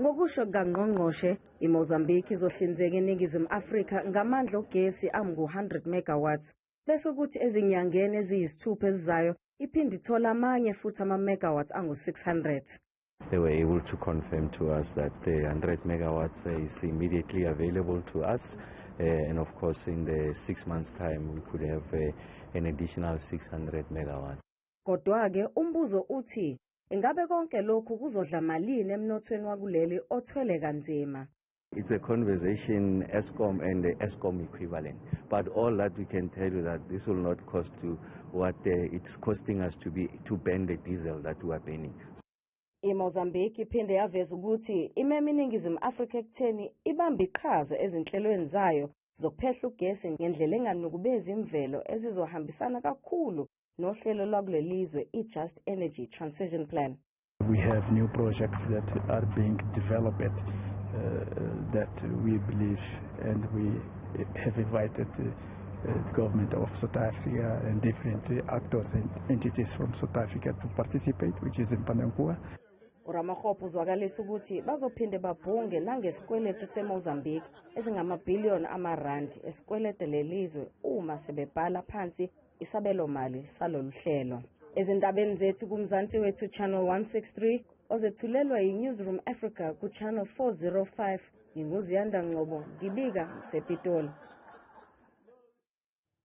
Ngokusho kukaNgqongqoshe, iMozambique izohlinzeka iNingizimu Afrika ngamandla ogesi angu-100 megawatts, bese kuthi ezinyangeni eziyisithupha ezizayo iphinde ithole amanye futhi ama-megawatts angu-600. They were able to confirm to us that the 100 megawatts is immediately available to us. And of course, in the 6 months' time, we could have an additional 600 megawatts. Kodwa-ke umbuzo uthi ingabe konke lokhu kuzodla malini emnothweni wakuleli othwele kanzima? It's a conversation Eskom and the Eskom equivalent. But all that we can tell you, that this will not cost to what it's costing us to burn the diesel that we are burning. IMozambique iphinde yaveza ukuthi imema iNingizimu Afrika ekutheni ibambe iqhaza ezinhlelweni zayo zokuphehla ugesi ngendlela enganukubezi imvelo, ezizohambisana kakhulu nohlelo lwakulelizwe i-Just Energy Transition Plan. We have new projects that are being developed that we believe, and we have invited the government of South Africa and different actors and entities from South Africa to participate, which is in Mpandankuwa. URamokgopa uzwakalisa ukuthi bazophinde babhunge nangesikweletu seMozambique esingamabhiliyoni amarandi esikwelete lelizwe uma sebebhala phansi isabelomali salolu hlelo. Ezindabeni zethu kuMzansi Wethu Channel 163, ozethulelwa yi-Newsroom Africa ku-Channel 405, nginguZiyanda Ngcobo, ngibika ngisePitoli.